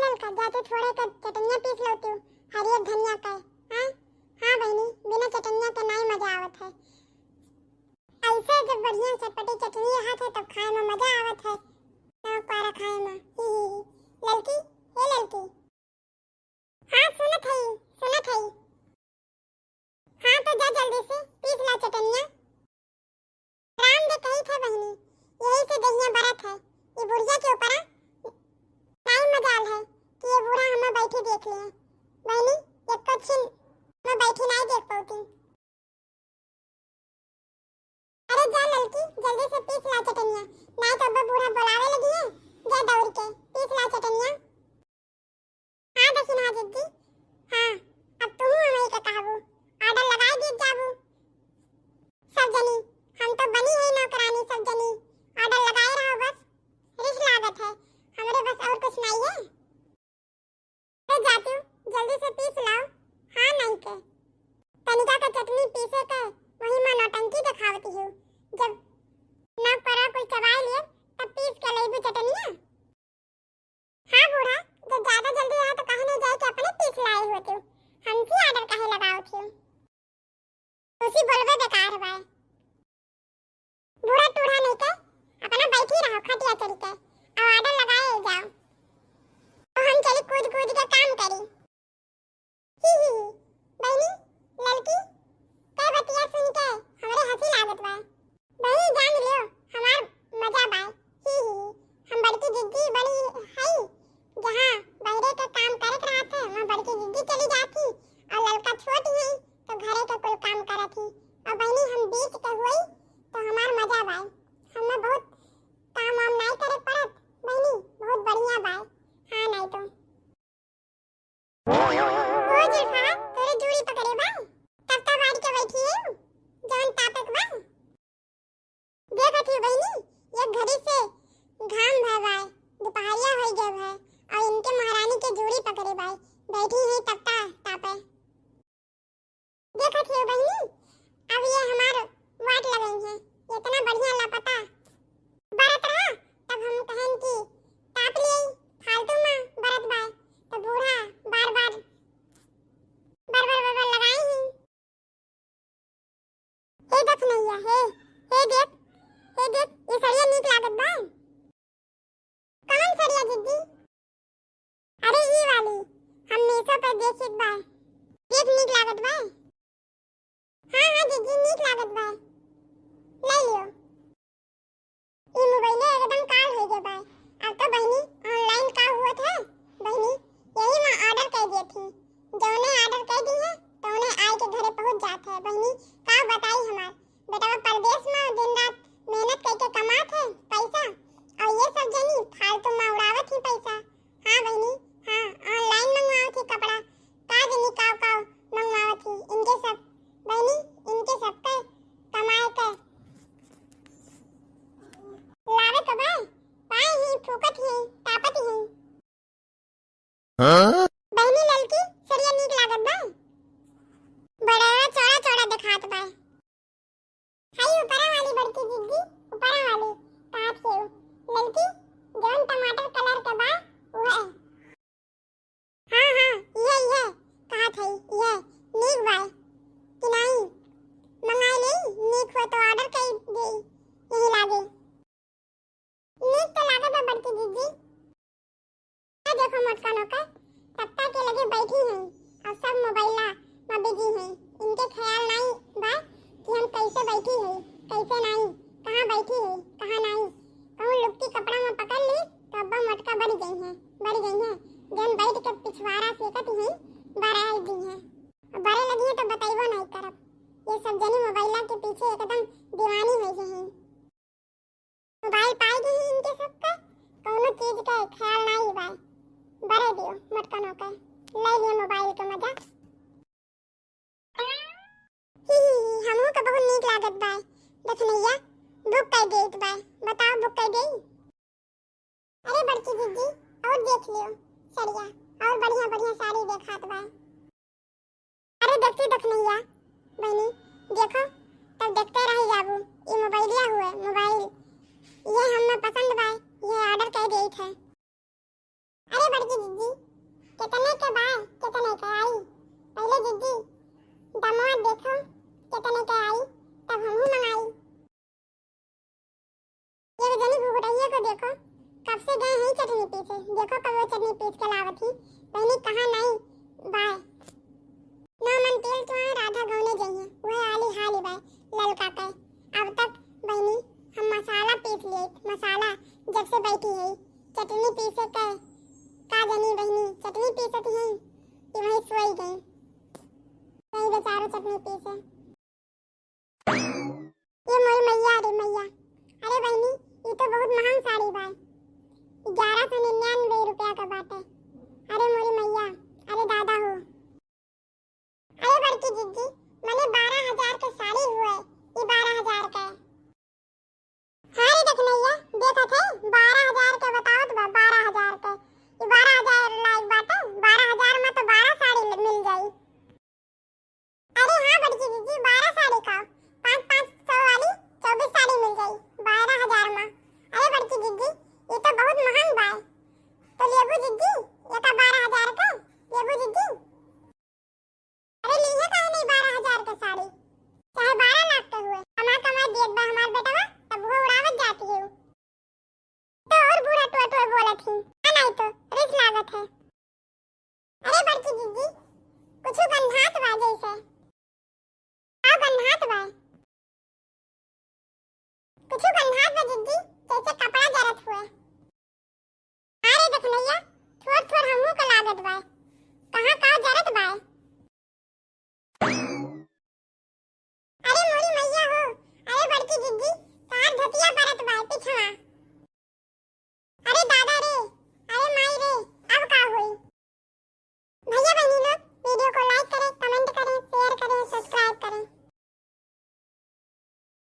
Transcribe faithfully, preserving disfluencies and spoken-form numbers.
चल का, जा तू थोड़े का चटनिया पीस लौतिउ, हरियर धनिया का। हाँ, हाँ बहिनी, बिना चटनिया के नाई मजा आवत है। ऐसे जब बढ़िया चटपटी चटनी रहत है, तब खाए में मजा आवत है। नमक पारा खाए में। ही, ही, ही। ललकी, हे ललकी। हाँ, सुनत हई, सुनत हई। हाँ, तो जा जल्दी से पीस ला चटनिया। राम दे कही थे बहिनी, यही से देहिया बरत है। ई बुढ़िया के ऊपरा नाई मजाल है कि ये बूढ़ा हमें बैठी देख लिए। बहिनी, एको छिन हमें बैठी नाई देख पौती। अरे जा ललकी, जल्दी से पीस ला चटनिया, नाई तो अब बूढ़ा बुलावे लगी है। जा दौड़ के पीस ला चटनिया। हाँ दखिनहा जिज्जी, हाँ, अब तुहू हमही के कहबू, order लगाई दीत जाबू। सब जनी, हम तो बनी है नौकरानी, सब जनी order लगाए रहो बस। रिस लागत है हमरे, बस और कुछ नाई है। अरे जातिउ, जल्दी से पीस लाओ। हाँ नाई के, तनिका का चटनी पीसे के वही माँ नौटंकी देखावती हूँ। जब नौकरा कोई चबाए लिए, तब पीस के लेबू चटनिया। हाँ बूढ़ा, जब ज्यादा जल्दी रहा तो काहे नहीं जाए के अपने पीस लाए होते हो, हमसे order काहे लगाओ थे? तुसी बोलबे बेकार बाय। बूढ़ा टूढ़ा नहीं के, अपना बैठी रहो खटिया चढ़ के, और order लगाए जाओ। तो हम चली कूद कूद के काम करी। ही, ही, ही। बहिनी, ललकी, के बतिया सुन के हमरे हंसी लागत बा। बहिनी, जान लियो, हमार मजा बा। ही, ही, ही। हम बड़की जिज्जी बड़ी हई, जहाँ बहरे के काम करत रहत है, वहाँ बड़की जिज्जी चली जात ही, और ललका छोट ही, तो घरे के कुल काम करत ही। और बहिनी, हम बीच के हुई, तो हमार मजा बा। हमें बहुत काम वाम नाई करे पड़त, बहिनी, बहुत बढ़िया बा। हाँ, नाई तो। ओ जुल्फा, तोरे जूड़ी पकड़े बा? तब तब आड़ के बैठी है, जवन तापक बा। देखत ही बहिनी, एक घड़ी से घाम भय बा, दुपहरिया होई गए बा, और इनके महारानी के जूड़ी पकड़े बा, बैठी है तख्ता तापे। देखत हियो बहिनी, अब ये हमार वाट लगई है, इतना बढ़िया लपता बरत रहा, तब हम कहन कि ताप लिए, फालतू में बरत बाय, तो बूढ़ा बार बार बर बर बर बर लगाई ही। हे दखनैया, हे, हे देख, हे देख, ये सड़िया नीक लागत बा। कवन सड़िया जिज्जी? अरे ई वाली, हम मीशो पे देखित बा। देख नीक लागत बा। हाँ, हाँ जिज्जी, नीक लागत बा। ले लियो। ई मोबाइले एकदम काल हो गए बा। अब तो बहिनी online का हुआ था बहिनी, यही में order कर दिए थी। जौने order कर दी है, तौने आए के घरे पहुँच जात है बहिनी। का बताई हमार बेटवा परदेस में दिन रात मेहनत करके कमात है पैसा, और ये सब जनी फालतू में उड़ावत ही पैसा। हाँ बहिनी, हाँ, online मंगवावत ही कपड़ा, का जनी काव काव मंगवावत ही। इनके सब बहिनी, इनके सबके कमाए के लावे के बा, पाए ही, फूकत ही, तापत ही। हाँ? बहिनी ललकी सरिया नीक लागत बा, बड़ा चौड़ा चौड़ा देखात बा। हाय ऊपरा वाली बड़की जिज्जी, ऊपरा वाली, कहत हियो ललकी, जौन टमाटर colour के बा, उहे। हाँ, हाँ, इहे, इहे, कहत हई, इहे, नीक बा कि नाई? मंगाई लेई, नीक हो तो order कई देई, यही लागे। नीक तो लागत बा बड़की जिज्जी। ये देखो मोटकनो के, तख्ता के लगे बैठी हैं और सब मोबाइला में busy हैं। इनके ख्याल नाई बा कि हम कैसे बैठी हैं, कैसे नाई, कहाँ बैठी हैं, कहाँ नाई। कहूँ लुक्की कपड़ा में पकड़ ली तो अब्बा मोटका बरी गई हैं, बरी गई हैं। जौन बैठ के पिछवाड़ा सेकत ही, बराई दी हैं। बरे लगी हैं तो बतैबो नाई करब। ये सब जनी मोबाइला के पीछे एकदम दीवानी हो गई हैं। मोबाइल पाई गई इनके सबके, कौनो चीज के ख्याल नाई बा। बरे दियो मोटकनो के, ले लियो मोबाइल के मजा। ही, ही, ही, हमहू के बहुत नीक लागत बा। दखनैया book कर देत बा, बताओ book कर देई? अरे बड़की जिज्जी, और देख लियो सड़िया, और बढ़िया बढ़िया साड़ी देखात बा। अरे देखती दखनैया बहिनी, देखो, तब देखते रह जाबू। ई मोबाइलिया हुए, मोबाइल, ये हमें पसंद बा, ये order कर देई थे। अरे बड़की जिज्जी, केतने के बाय, केतने के आई? पहिले जिज्जी, दमवा देखो, केतने के आई, तब हमहू मंगाई। ये जनी घुघुटैया को देखो, कब से गए हैं चटनी पीसे, देखो कब वो चटनी पीस के लावत ही, बहिनी कहाँ नहीं बाय। नौ मन तेल चुआ राधा गौने जइहे, वह आली हाली बाय ललका के। अब तक बहिनी हम मसाला पीस लिए, मसाला जब से बैठी है, चटनी पीसे के, का जनी बहिनी चटनी पीसत है कि वहीं सोई गई, वहीं बेचारो चटनी पीसे। ये मोरी मैया रे मैया, अरे बहिनी, ई तो बहुत महंग साड़ी बा, ग्यारह सौ निन्यानवे रुपया का बाटे। अरे मोरी मैया, अरे दादा हो। अरे बड़की जिज्जी, मने बारह हजार के साड़ी हुए, ई बारह हजार के। हाँ रे देखनैया, देखत है, बारह हजार के बतावत बा, बारह हजार के। ई बारह हजार लायक बाटे, बारह हजार में तो बारह साड़ी ल-, मिल जाई। अरे हाँ बड़की जिज्जी, बारह साड़ी का, पाँच पाँच सौ वाली चउबीस साड़ी मिल जाई, बारह हजार में। अरे बड़की जिज्जी, ई तो बहुत महंग बा, तो लेबू जिज्जी, एका बारह हजार के, लेबू जिज्जी? अरे लीहे काहे नहीं बारह हजार के साड़ी, चाहे बारह लाख के हुए, हमार कमाई दियत बा हमार बेटवा, तब वो उड़ावत जाती है। तो और बूढ़ा टुआ टुआ बोलत ही, आ नहीं तो रिस लागत है।